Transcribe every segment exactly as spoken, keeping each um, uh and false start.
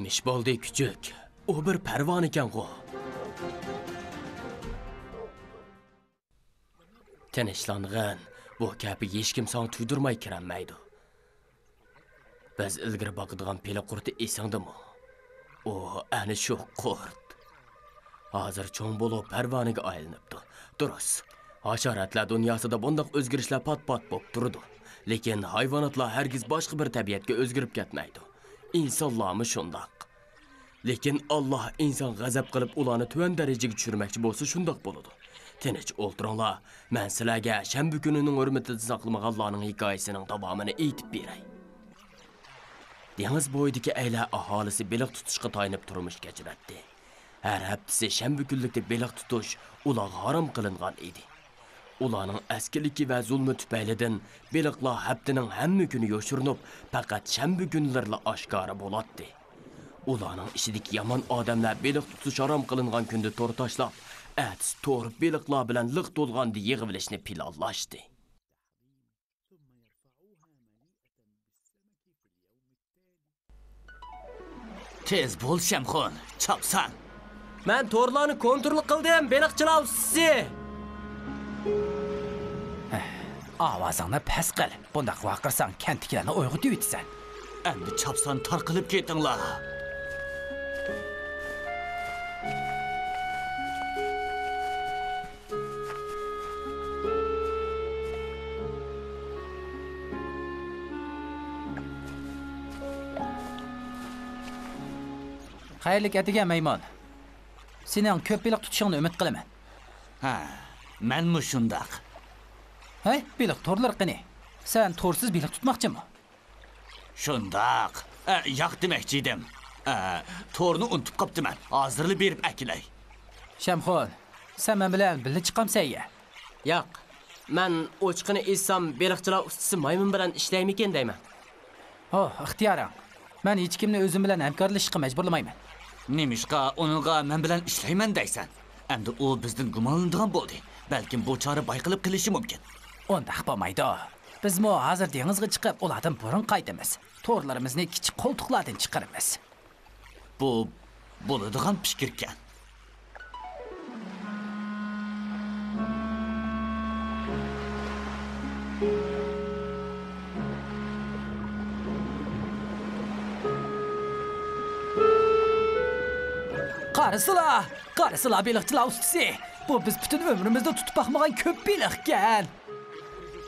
ئىش بولدى، كۈچۈك. ئۇ بىر پەرۋانىكەنغۇ. تىنچلانغىن، بۇ كەپىگە ھېچكىم ساڭا تۇيدۇرماي كىرەلمەيدۇ. بىز ئىلگىرى باقىدىغان پىلە قۇرتى ئېسىڭدىمۇ؟ ئۇ ئەنە شۇ قۇرت. ھازىر چوڭ بولۇپ پەرۋانىگە ئايلىنىپتۇ. دۇرۇس، ھاشاراتلار دۇنياسىدا بۇنداق ئۆزگىرىشلەر پات-پات بولۇپ تۇرىدۇ. لېكىن ھايۋاناتلار ھەرگىز باشقا بىر تەبىئەتكە ئۆزگىرىپ كەتمەيدۇ. ئىنسانلارمۇ شۇنداق. لېكىن ئاللاھ ئىنسان غەزەپ قىلىپ ئۇلارنى تۆۋەن دەرىجىگە چۈشۈرمەكچى بولسا شۇنداق بولىدۇ. تىنچ ئولتۇرۇڭلار، مەن سىلەرگە شەنبە كۈنىنىڭ ھۆرمىتىدە ساقلىمىغانلارنىڭ ھېكايىسىنىڭ داۋامىنى ئېيتىپ بېرەي. دېڭىز بويىدىكى ئەيلە ئاھالىسى بېلىق تۇتۇشقا تايىنىپ تۇرمۇش كەچۈرەتتى. ھەر ھەپتىسى شەنبە كۈنلۈكتە بېلىق تۇتۇش ئۇلارغا ھارام قىلىنغان ئىدى. ئۇلارنىڭ ئەسكىلىكى ۋە زۇلمى تۈپەيلىدىن بېلىقلار ھەپتىنىڭ ھەممە كۈنى يوشۇرۇنۇپ، پەقەت شەنبە كۈنلىرىلا ئاشكارا بولاتتى. ئۇلارنىڭ ئىچىدىكى يامان ئادەملەر بېلىق تۇتۇش ھارام قىلىنغان كۈندە تور تاشلاپ، ئەتىسى تور بېلىقلار بىلەن لىق تولغاندا يىغىۋېلىشنى پىلانلاشتى. تېز بول، شەمخۇن، چاپسان! مەن تورلارنى كونترول قىلدىم، بېلىقچىلار ئۇستىسى! ئاۋازىڭنى پەس قىل، بۇنداق ۋارقىرىساڭ كەنتتىكىلەرنى ئويغىتىۋېتىسەن. ئەمدى چاپسان تارقىلىپ كېتىڭلار! خەيرلىك ئەتىگەن مەيمۇن. سېنىڭ كۆپ بېلىق تۇتۇشۇڭنى ئۈمىد قىلىمەن. ھە، مەنمۇ شۇنداق. ھەي، بېلىق تورلىرى قېنى؟ سەن تورسىز بېلىق تۇتماقچىمۇ؟ شۇنداق. ئە، ياق دېمەكچى ئىدىم. ئە، تورنى ئۇنتۇپ قاپتىمەن. ھازىرلا بېرىپ ئەكېلەي. شەمخۇن، سەن مەن بىلەن بىللە چىقامسەن يە؟ ياق. مەن ئوچۇقىنى ئېيتسام، بېلىقچىلار ئۇستىسى مايمۇن بىلەن ئىشلەيمىكىن دەيمەن. ھو، ئىختىيارىڭ. مەن ھېچكىمنى ئۆزۈم بىلەن ھەمكارلىشىشقا مەجبۇرلىمايمەن. نېمىشقا ئۇنىڭغا مەن بىلەن ئىشلەيمەن دەيسەن؟ ئەمدى ئۇ بىزدىن گۇمانلىنىدىغان بولدى. بەلكىم بۇ چارە بايقىلىپ قېلىشى مۇمكىن. ئۇنداق بولمايدۇ. بىزمۇ ھازىر دېڭىزغا چىقىپ، ئۇلاردىن بۇرۇن قايتىمىز. تورلىرىمىزنى كىچىك قولتۇقلاردىن چىقىرىمىز. بۇ بولىدىغان پىكىركەن. قارىسىلا، قارىسىلا، بېلىقچىلار ئۇستىسى! بۇ بىز پۈتۈن ئۆمرىمىزدە تۇتۇپ باقمىغان كۆپ بېلىقكەن.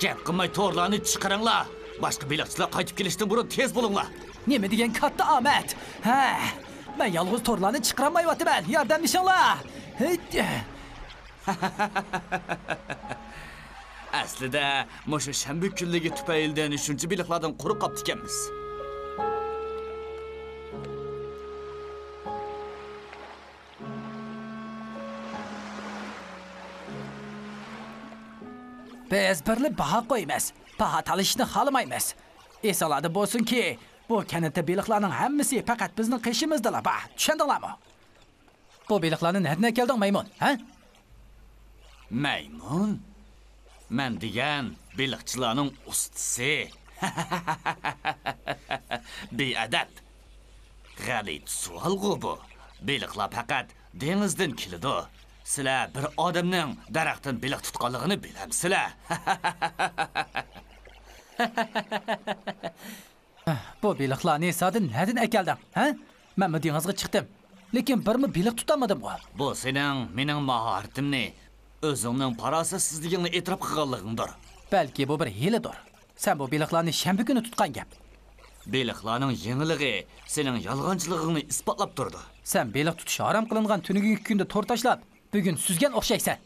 گەپ قىلماي تورلارنى چىقىرىڭلار. باشقا بېلىقچىلار قايتىپ كېلىشتىن بۇرۇن تېز بولۇڭلار. نېمە دېگەن كاتتا ئامەت! ھە، مەن يالغۇز تورلارنى چىقىرالمايۋاتىمەن. ياردەملىشىڭلار! ھىت! ئەسلىدە، مۇشۇ شەنبە كۈنلۈكى تۈپەيلىدىن شۇنچە بېلىقلاردىن قۇرۇق قاپتىكەنمىز. بىز بىرلا باھا قويىمىز. باھا تالىشىشنى خالىمايمىز. ئېسىڭلاردا بولسۇنكى، بۇ كەنتتە بېلىقلارنىڭ ھەممىسى پەقەت بىزنىڭ قېشىمىزدىلا بار. چۈشەندىڭلارمۇ؟ بۇ بېلىقلارنى نەدىن ئەكەلدىڭ، مەيمۇن، ھە؟ مەيمۇن؟ مەن دېگەن بېلىقچىلارنىڭ ئۇستىسى. بىئەدەپ. غەلىتە سوئالغۇ بۇ. بېلىقلار پەقەت دېڭىزدىن كېلىدۇ. سىلەر بىر ئادەمنىڭ دەرەختىن بېلىق تۇتقانلىقىنى بىلەمسىلەر؟ بۇ بېلىقلارنى زادى نەدىن ئەكەلدىڭ، ھە؟ مەنمۇ دېڭىزغا چىقتىم، لېكىن بىرمۇ بېلىق تۇتالمىدىمغۇ. بۇ سېنىڭ مېنىڭ ماھارىتىمنى، ئۆزۈڭنىڭ پاراسەتسىزلىكىڭنى ئېتىراپ قىلغانلىقىڭدۇر. بەلكى بۇ بىر ھىيلىدۇر. سەن بۇ بېلىقلارنى شەنبە كۈنى تۇتقان گەپ. بېلىقلارنىڭ يېڭىلىقى سېنىڭ يالغانچىلىقىڭنى ئىسپاتلاپ تۇرىدۇ. سەن بېلىق تۇتۇش ھارام قىلىنغان تۈنۈگۈنكى كۈندە تور تاشلاپ، بۈگۈن سۈزگەن ئوخشايسەن.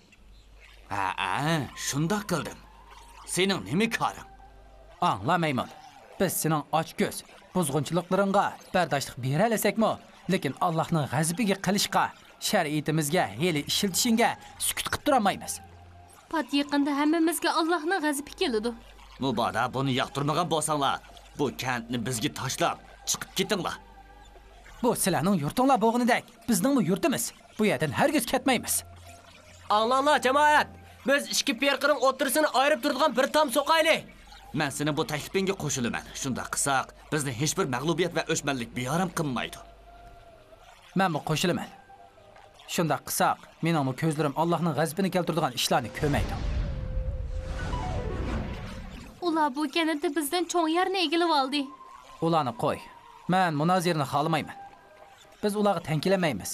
ھەئە، شۇنداق قىلدىم. سېنىڭ نېمە كارىڭ؟ ئاڭلا، مەيمۇن. بىز سېنىڭ ئاچكۆز، بۇزغۇنچىلىقلىرىڭغا بەرداشلىق بېرەلىسەكمۇ، لېكىن ئاللاھنىڭ غەزىپىگە قېلىشقا، شەرىئىتىمىزگە ھىيلە ئىشلىتىشىڭگە سۈكۈت قىلىپ تۇرالمايمىز. پات يېقىندا ھەممىمىزگە ئاللاھنىڭ غەزىپى كېلىدۇ. مۇبادا بۇنى ياقتۇرمىغان بولساڭلار، بۇ كەنتنى بىزگە تاشلاپ، چىقىپ كېتىڭلار. بۇ سىلەرنىڭ يۇرتۇڭلار بولغىنىدەك، بىزنىڭمۇ يۇرتىمىز. بۇ يەردىن ھەرگىز كەتمەيمىز. ئاڭلاڭلار، جامائەت! بىز ئىككى پىرقىنىڭ ئوتتۇرىسىنى ئايرىپ تۇرىدىغان بىر تام سوقايلى. مەن سېنىڭ بۇ تەكلىپىڭگە قوشۇلىمەن. شۇنداق قىلساق، بىزنى ھېچبىر مەغلۇبىيەت ۋە ئۆچمەنلىك بىئارام قىلمايدۇ. مەنمۇ قوشۇلىمەن. شۇنداق قىلساق، مېنىڭمۇ كۆزلىرىم ئاللاھنىڭ غەزىپىنى كەلتۈرىدىغان ئىشلارنى كۆرمەيدۇ. ئۇلار بۇ كەنتتە بىزدىن چوڭ يەرنى ئىگىلىۋالدى. ئۇلارنى قوي. مەن مۇنازىرىنى خالىمايمەن. بىز ئۇلارغا تەڭ كېلەلمەيمىز.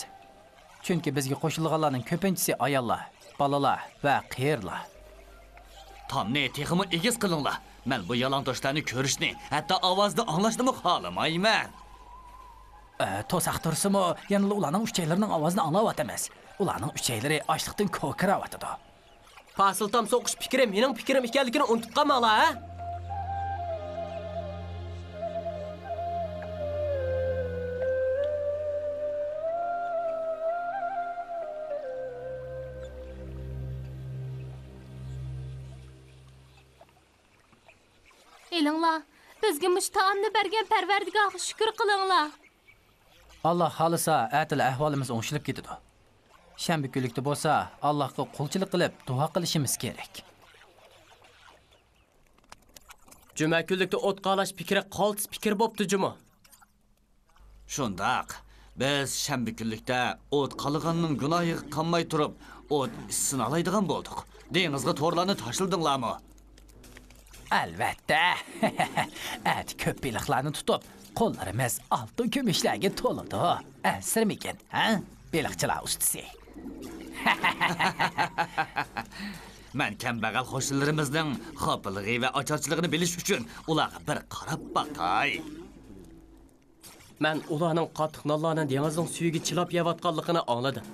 چۈنكى بىزگە قوشۇلىدىغانلارنىڭ كۆپىنچىسى ئاياللار، بالىلار ۋە قېرىلار. تامنى تېخىمۇ ئېگىز قىلىڭلار. مەن بۇ يالاڭتۆشلەرنى كۆرۈشنى، ھەتتا ئاۋازىنى ئاڭلاشنىمۇ خالىمايمەن. ئە، توساق تۇرسىمۇ، يەنىلا ئۇلارنىڭ ئۈچەيلىرىنىڭ ئاۋازىنى ئاڭلاۋاتىمىز. ئۇلارنىڭ ئۈچەيلىرى ئاچلىقتىن كوكىراۋاتىدۇ. پاسىل تام سوقۇش پىكرى مېنىڭ پىكرىم ئىكەنلىكىنى ئۇنتۇپ قالماڭلار، ھە؟ ئېلىڭلار، بىزگە مۇشۇ تائامنى بەرگەن پەرۋەردىگارغا شۈكۈر قىلىڭلار. ئاللا خالىسا، ئەتىلا ئەھۋالىمىز ئوڭشىلىپ كېتىدۇ. شەنبە كۈنلۈكتە بولسا، ئاللاغا قۇلچىلىق قىلىپ، دۇئا قىلىشىمىز كېرەك. جۈمە كۈنلۈكتە ئوت قالاش پىكرى قالتىس پىكىر بوپتۇ جۇمۇ. شۇنداق. بىز شەنبە كۈنلۈكتە ئوت قالىغاننىڭ گۇناھىغا قانماي تۇرۇپ، ئوت ئىسسىنالايدىغان بولدۇق. دېڭىزغا تورلارنى تاشلىدىڭلارمۇ؟ ئەلۋەتتە. ئەتە كۆپ بېلىقلارنى تۇتۇپ، قوللىرىمىز ئالتۇن كۈمۈشلەرگە تولىدۇ. ئەنسىرىمىگىن، ھە؟ بېلىقچىلار ئۇستىسى. مەن كەمبەغەل قوشنىلىرىمىزنىڭ خاپىلىقى ۋە ئاچارچىلىقىنى بىلىش ئۈچۈن ئۇلارغا بىر قاراپ باقاي. مەن ئۇلارنىڭ قاتتىق نانلارنى دېڭىزنىڭ سۈيىگە چىلاپ يەۋاتقانلىقىنى ئاڭلىدىم.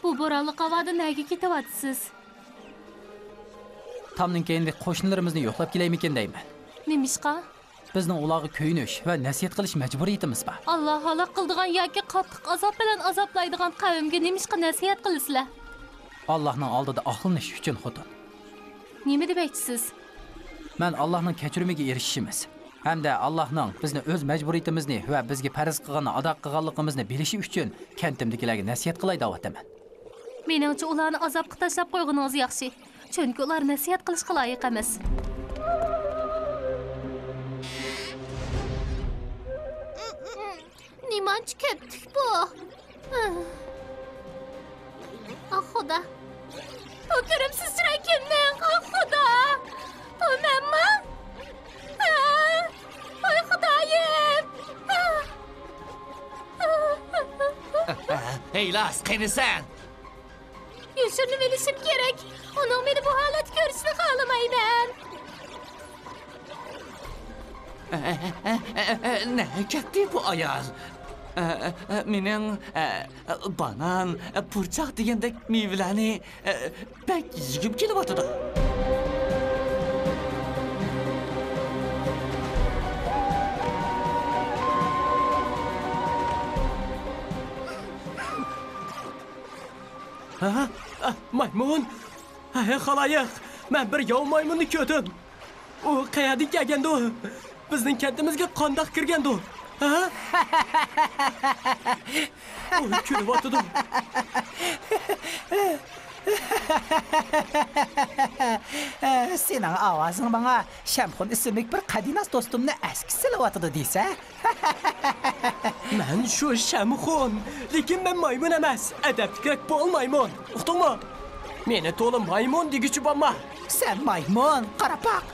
بۇ بورانلىق ھاۋادا نەگە كېتىۋاتىسىز؟ تامنىڭ كەينىدىكى قوشنىلىرىمىزنى يوقلاپ كېلەيمىكىن دەيمەن. نېمىشقا؟ بىزنىڭ ئۇلارغا كۆيۈنۈش ۋە نەسىھەت قىلىش مەجبۇرىيىتىمىز بار. ئاللا ھالاك قىلىدىغان ياكى قاتتىق ئازاب بىلەن ئازابلايدىغان قەۋمگە نېمىشقا نەسىھەت قىلىسىلەر؟ ئاللانىڭ ئالدىدا ئاقلىنىش ئۈچۈن، خوتۇن. نېمە دېمەكچىسىز؟ مەن ئاللانىڭ كەچۈرۈمىگە ئېرىشىشىمىز ھەمدە ئاللانىڭ بىزنى ئۆز مەجبۇرىيىتىمىزنى ۋە بىزگە پەرز قىلغاننى ئادا قىلغانلىقىمىزنى بىلىشى ئۈچۈن كەنتىمدىكىلەرگە نەسىھەت قىلاي دەۋاتىمەن. مېنىڭچە، ئۇلارنى ئازابقا تاشلاپ قويغىنىڭىز ياخشى. چۈنكى ئۇلار نەسىھەت قىلىشقا لايىق ئەمەس. نېمانچە كەپتىك بۇ؟ ئاھ، خۇدا. بۇ كىرىمسىز چىراي كىمنىڭ؟ ئاھ، خۇدا. بۇ مەنمۇ؟ ھە؟ ۋاي خۇدايىم! ھەي، لاس، قېنى سەن؟ يوشۇرۇنۇۋېلىشىم كېرەك. ئۇنىڭ مېنى بۇ ھالەتتە كۆرۈشىنى خالىمايمەن. نەگە كەتتى بۇ ئايال؟ مېنىڭ بانان، پۇرچاق دېگەندەك مېۋىلەرنى بەك يېگۈم كېلىۋاتىدۇ. ھە؟ ئە، مايمۇن! ھەي، خالايىق! مەن بىر ياۋا مايمۇننى كۆردۈم. ئۇ قەيەردىن كەلگەندۇ؟ بىزنىڭ كەنتىمىزگە قانداق كىرگەندۇ؟ ھە؟ ئۇ كۈلۈۋاتىدۇ. سېنىڭ ئاۋازىڭ ماڭا شەمخۇن ئىسىملىك بىر قەدىناس دوستۇمنى ئەسكە سېلىۋاتىدۇ دېسە. مەن شۇ شەمخۇن، لېكىن مەن مايمۇن ئەمەس، ئەدەپلىكرەك بول مايمۇن، ئۇقتۇڭمۇ؟ مېنى تولا مايمۇن دېگۈچى بولما. سەن مايمۇن، قارا باق.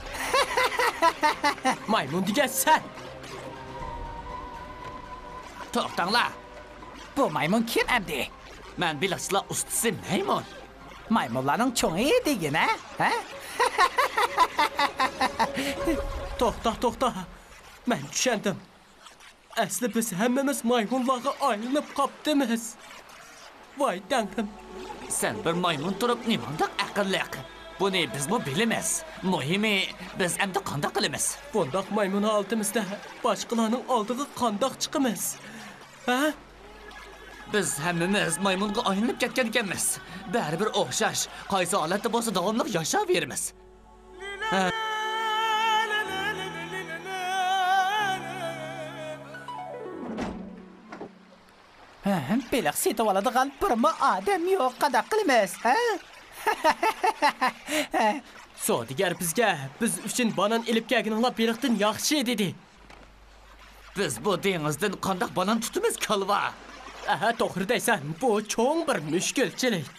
مايمۇن دېگەن سەن. توختاڭلار. بۇ مايمۇن كىم ئەمدى؟ مەن بېلىقچىلار ئۇستىسى مەيمۇن. مايمۇنلارنىڭ چوڭى دېگىنە، ھە؟ توختا، توختا. مەن چۈشەندىم. ئەسلى بىز ھەممىمىز مايمۇنلارغا ئايلىنىپ قاپتىمىز. ۋاي تەڭرىم. سەن بىر مايمۇن تۇرۇپ نېمانداق ئەقىللىق؟ بۇنى بىزمۇ بىلىمىز. مۇھىمى، بىز ئەمدى قانداق قىلىمىز؟ بۇنداق مايمۇن ھالىتىمىزدە باشقىلارنىڭ ئالدىغا قانداق چىقىمىز؟ ھە؟ بىز ھەممىمىز مايمۇنغا ئايلىنىپ كەتكەن ئىكەنمىز. بەرىبىر ئوخشاش، قايسى ھالەتتە بولسا داۋاملىق ياشاۋېرىمىز. ھە؟ ھە، بېلىق سېتىۋالىدىغان بىرمۇ ئادەم يوق، قانداق قىلىمىز، ھە؟ سودىگەر بىزگە، بىز ئۈچۈن بانان ئېلىپ كەلگىنىڭلار بېلىقتىن ياخشى، دېدى. بىز بۇ دېڭىزدىن قانداق بانان تۇتىمىز، كالۋا؟ ئەھە، توغرا دەيسەن، بۇ چوڭ بىر مۈشكۈلچىلىك.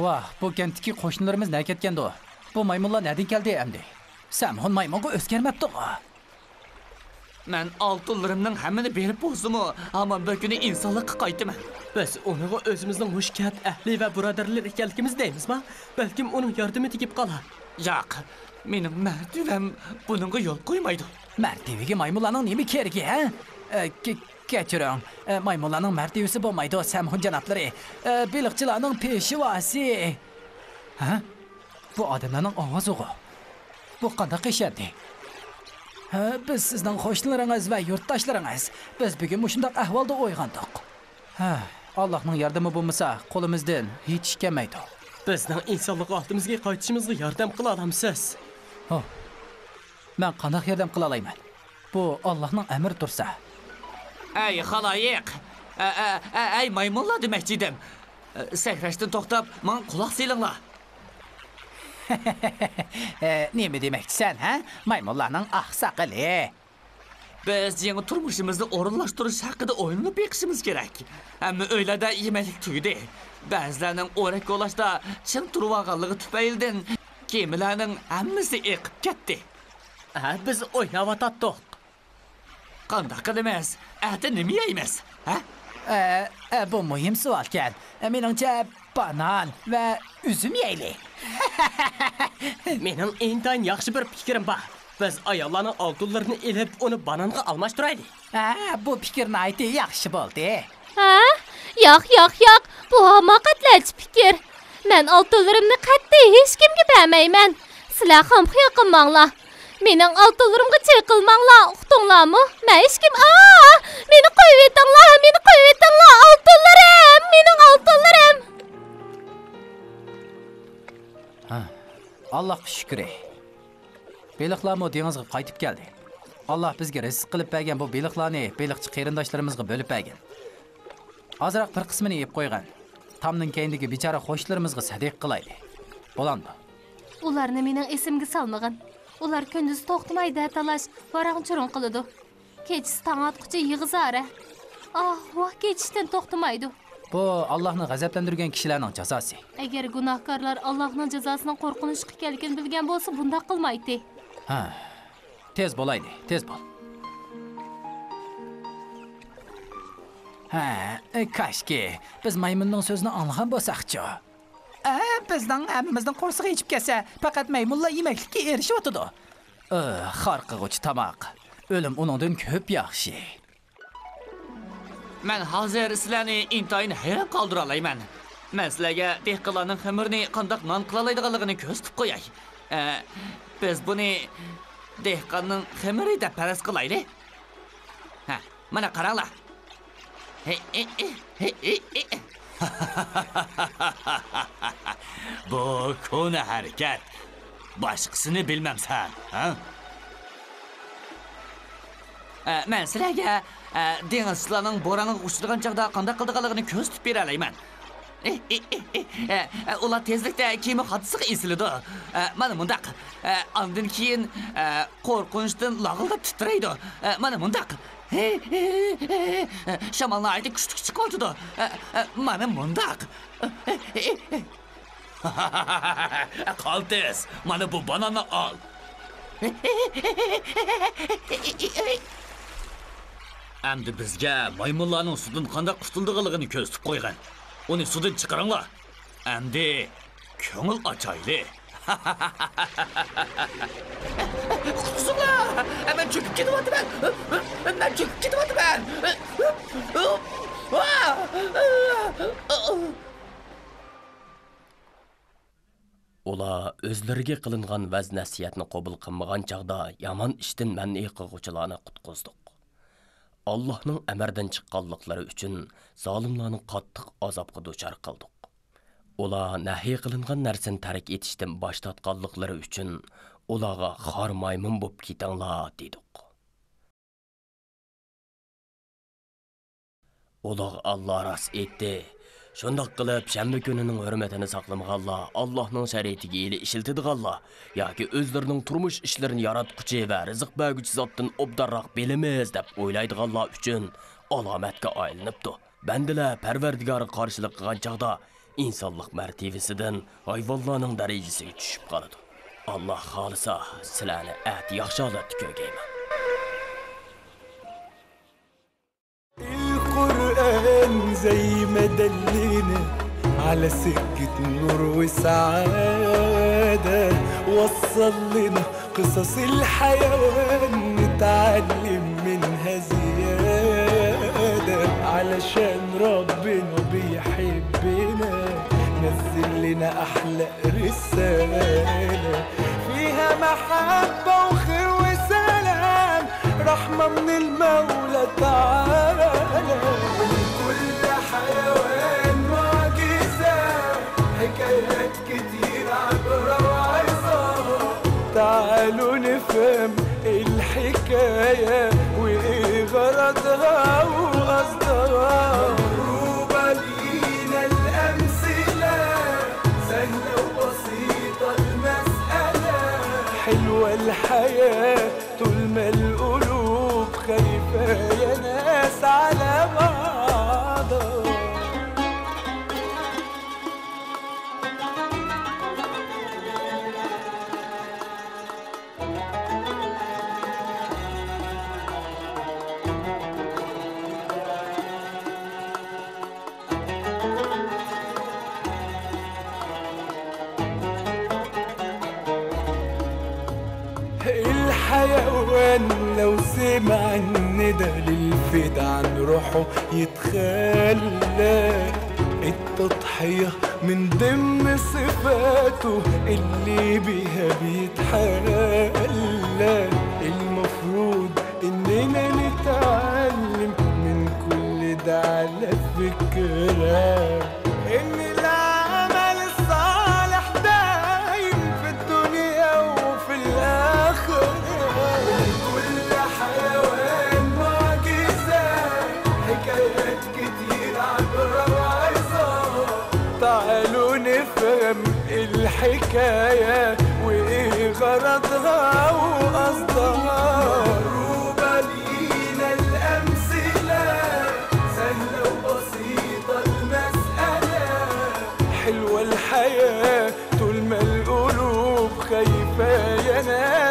ۋاھ، بۇ كەنتتىكى قوشنىلىرىمىز نەگە كەتكەندۇ؟ بۇ مايمۇنلار نەدىن كەلدى ئەمدى؟ سەمھۇن مايمۇنغا ئۆزگەرمەپتىغۇ. مەن ئالتۇنلىرىمنىڭ ھەممىنى بېرىپ بولسىمۇ، ھامان بىر كۈنى ئىنسانلىققا قايتىمەن. بىز ئۇنىڭغا ئۆزىمىزنىڭ مۇشۇ كەنت ئەھلى ۋە بۇرادەرلىرى ئىكەنلىكىمىزنى دەيمىزما؟ بەلكىم ئۇنىڭ ياردىمى تېگىپ قالار. ياق، مېنىڭ مەرتىۋەم بۇنىڭغا يول قويمايدۇ. مەرتىۋىگە مايمۇنلارنىڭ نېمە كېرىكى، ھە؟ ئە، كە-، كەچۈرۈڭ. ئە، مايمۇنلارنىڭ مەرتىۋىسى بولمايدۇ، سەمھۇن جانابلىرى. ئە، بېلىقچىلارنىڭ پېشۋاسى. ھە؟ بۇ ئادەملەرنىڭ ئاۋازىغۇ. بۇ قانداق ئىش ئەمدى؟ ھە، بىز سىزنىڭ قوشنىلىرىڭىز ۋە يۇرتداشلىرىڭىز. بىز بۈگۈن مۇشۇنداق ئەھۋالدا ئويغاندۇق. ھە، ئاللاھنىڭ ياردىمى بولمىسا، قولىمىزدىن ھېچ ئىش كەلمەيدۇ. بىزنىڭ ئىنسانلىق ھالىتىمىزگە قايتىشىمىزغا ياردەم قىلالايمسىز؟ ھو، مەن قانداق ياردەم قىلالايمەن؟ بۇ ئاللاھنىڭ ئەمرى تۇرسا. ئەي خالايىق! ئە، ئە، ئە، ئەي مايمۇنلار دېمەكچى ئىدىم. ئە، سەكرەشتىن توختاپ، ماڭا قۇلاق سېلىڭلار. ئە، نېمە دېمەكچىسەن، ھە؟ مايمۇنلارنىڭ ئاقساقىلى. بىز يېڭى تۇرمۇشىمىزنى ئورۇنلاشتۇرۇش ھەققىدە ئويلىنىپ بېقىشىمىز كېرەك. ھەممە ئۆيلەردە يېمەكلىك تۈگىدى. بەزىلەرنىڭ ئورەك كولاشتا چىڭ تۇرۇۋالغانلىقى تۈپەيلىدىن كېمىلەرنىڭ ھەممىسى ئېقىپ كەتتى. ھە، بىز ئويناۋاتاتتۇق. قانداق قىلىمىز؟ ئەتە نېمە يەيمىز؟ ھە؟ ئە، ئە، بۇ مۇھىم سوئالكەن. ئە، مېنىڭچە، بانان ۋە ئۈزۈم يەيلى. مېنىڭ ئىنتايىن ياخشى بىر پىكرىم بار. بىز ئاياللارنىڭ ئالتۇنلىرىنى ئېلىپ، ئۇنى بانانغا ئالماشتۇرايلى. ھە، بۇ پىكىر ناھايىتى ياخشى بولدى. ھە؟ ياق، ياق، ياق. بۇ ھاماقەتلەرچە پىكىر. مەن ئالتۇنلىرىمنى قەتئىي ھېچكىمگە بەرمەيمەن. سىلەر خام خىيال قىلماڭلار. مېنىڭ ئالتۇنلىرىمغا چېقىلماڭلار، ئۇقتۇڭلارمۇ؟ مەن ھېچكىم، ئا! مېنى قويۇۋېتىڭلار، مېنى قويۇۋېتىڭلار، ئالتۇنلىرىم، مېنىڭ ئالتۇنلىرىم! ھە، ئاللاھقا شۈكرى. بېلىقلارمۇ دېڭىزغا قايتىپ كەلدى. ئاللاھ بىزگە رىزىق قىلىپ بەرگەن بۇ بېلىقلارنى بېلىقچى قېرىنداشلىرىمىزغا بۆلۈپ بەرگىن. ئازراق بىر قىسمىنى يەپ قويغىن. تامنىڭ كەينىدىكى بىچارە قوشنىلىرىمىزغا سەدىقە قىلايلى. بولامدۇ؟ ئۇلارنى مېنىڭ ئېسىمگە سالمىغىن. ئۇلار كۈندۈز توختىماي دەتالاش، ۋاراڭ-چۇرۇڭ قىلىدۇ. كېچىسى تاڭ ئاتقۇچە يىغا-زارە. ئاھ، ۋاھ، كېچىشتىن توختىمايدۇ. بۇ ئاللاھنى غەزەپلەندۈرگەن كىشىلەرنىڭ جازاسى. ئەگەر گۇناھكارلار ئاللاھنىڭ جازاسىنىڭ قورقۇنچلۇق ئىكەنلىكىنى بىلگەن بولسا، بۇنداق قىلمايتتى. ھە. تېز بولايلى، تېز بول. ھە، كاشكى، بىز مايمۇننىڭ سۆزىنى ئاڭلىغان بولساقچۇ؟ ئە، بىزنىڭ ھەممىمىزنىڭ قورسىقى ئېچىپ كەتسە، پەقەت مايمۇنلا يېمەكلىككە ئېرىشىۋاتىدۇ. ئۆھ، خار قىلغۇچى تاماق. ئۆلۈم ئۇنىڭدىن كۆپ ياخشى. مەن ھازىر سىلەرنى ئىنتايىن ھەيران قالدۇرالايمەن. مەن سىلەرگە دېھقانلارنىڭ خېمىرىنى قانداق نان قىلالايدىغانلىقىنى كۆرسىتىپ قوياي. ئە، بىز بۇنى دېھقاننىڭ خېمىرى دەپ پەرەز قىلايلى. ھە، مانا قاراڭلار. بۇ كونا ھەرىكەت. باشقىسىنى بىلمەمسەن، ھە؟ ئە، مەن سىلەرگە، ئە، دېڭىزچىلارنىڭ بورانغا ئۇچرىغان چاغدا قانداق قىلىدىغانلىقىنى كۆرسىتىپ بېرەلەيمەن. ئە، ئە، ئۇلار تېزلىكتە كېمە خادىسىغا ئېسىلىدۇ. ئە، مانا مۇنداق. ئە، ئاندىن كېيىن، ئە، قورقۇنچتىن لاغىلداپ تىترەيدۇ. ئە، مانا مۇنداق. شامال ناھايىتى كۈچلۈك چىقىۋاتىدۇ. ئە، ئە، مانا مۇنداق. قالتىس، مانا بۇ باناننى ئال. ئەمدى بىزگە مايمۇنلارنىڭ سۇدىن قانداق قۇتۇلىدىغانلىقىنى كۆرسىتىپ قويغىن. ئۇنى سۇدىن چىقىرىڭلار. ئەمدى كۆڭۈل ئاچايلى. قۇتقۇزۇڭلار! مەن چۆكۈپ كېتىۋاتىمەن! مەن چۆكۈپ كېتىۋاتىمەن! ئۇلار ئۆزلىرىگە قىلىنغان ۋەز-نەسىھەتنى قوبۇل قىلمىغان چاغدا يامان ئىشتىن مەنئى قىلغۇچىلارنى قۇتقۇزدۇق. ئاللاھنىڭ ئەمرىدىن چىققانلىقلىرى ئۈچۈن زالىملارنى قاتتىق ئازابقا دۇچار قىلدۇق. ئۇلار نەھى قىلىنغان نەرسىنى تەرك ئېتىشتىن باش تارتقانلىقلىرى ئۈچۈن ئۇلارغا خار مايمۇن بولۇپ كېتىڭلار دېدۇق. ئۇلۇغ ئاللا راست ئېيتتى، شۇنداق قىلىپ، شەنبە كۈنىنىڭ ھۆرمىتىنى ساقلىمىغانلار، ئاللاھنىڭ شەرىئىتىگە ھىيلە ئىشلىتىدىغانلار ياكى ئۆزلىرىنىڭ تۇرمۇش ئىشلىرىنى ياراتقۇچى ۋە رىزىق بەرگۈچى زاتتىن ئوبدانراق بىلىمىز دەپ ئويلايدىغانلار ئۈچۈن ئالامەتكە ئايلىنىپتۇ. بەندىلەر پەرۋەردىگارغا قارشىلىق قىلغان چاغدا ئىنسانلىق مەرتىۋىسىدىن ھايۋانلارنىڭ دەرىجىسىگە چۈشۈپ قالىدۇ. ئاللاھ خالىسا، سىلەرنى ئەتە ياخشى ھالەتتە كۆرگەيمەن. القرآن زي ما دلنا على سكة نور وسعادة، وصل لنا قصص الحيوان نتعلم منها زيادة، علشان ربنا بيحبنا نزل لنا أحلى رسالة فيها محبة وخير وسلام، رحمة من المولى تعالى. ولكل حيوان معجزة، حكايات كتير عبرة وعظة. تعالوا نفهم الحكاية وإيه غرضها وقصدها. مضروبة لينا الأمثلة، سهلة وبسيطة المسألة. حلوة الحياة طول ما القلوب خايفة يا ناس على بعضها. الحيوان لو سمع الندى للفدا عن روحه يتخلى. التضحية من ضمن صفاته اللي بيها بيتحلى. المفروض إننا نتعلم من كل ده على فكرة، إن العمل الصالح دايم في الدنيا وفي الآخرة. كل حيوان معجزة، حكايات كتير عبرة وعظة. تعالوا نفهم الحكاية وإيه غرضها وقصدها. مضروبة لينا الأمثلة، سهلة وبسيطة المسألة. حلوة الحياة طول ما القلوب خايفة يا ناس.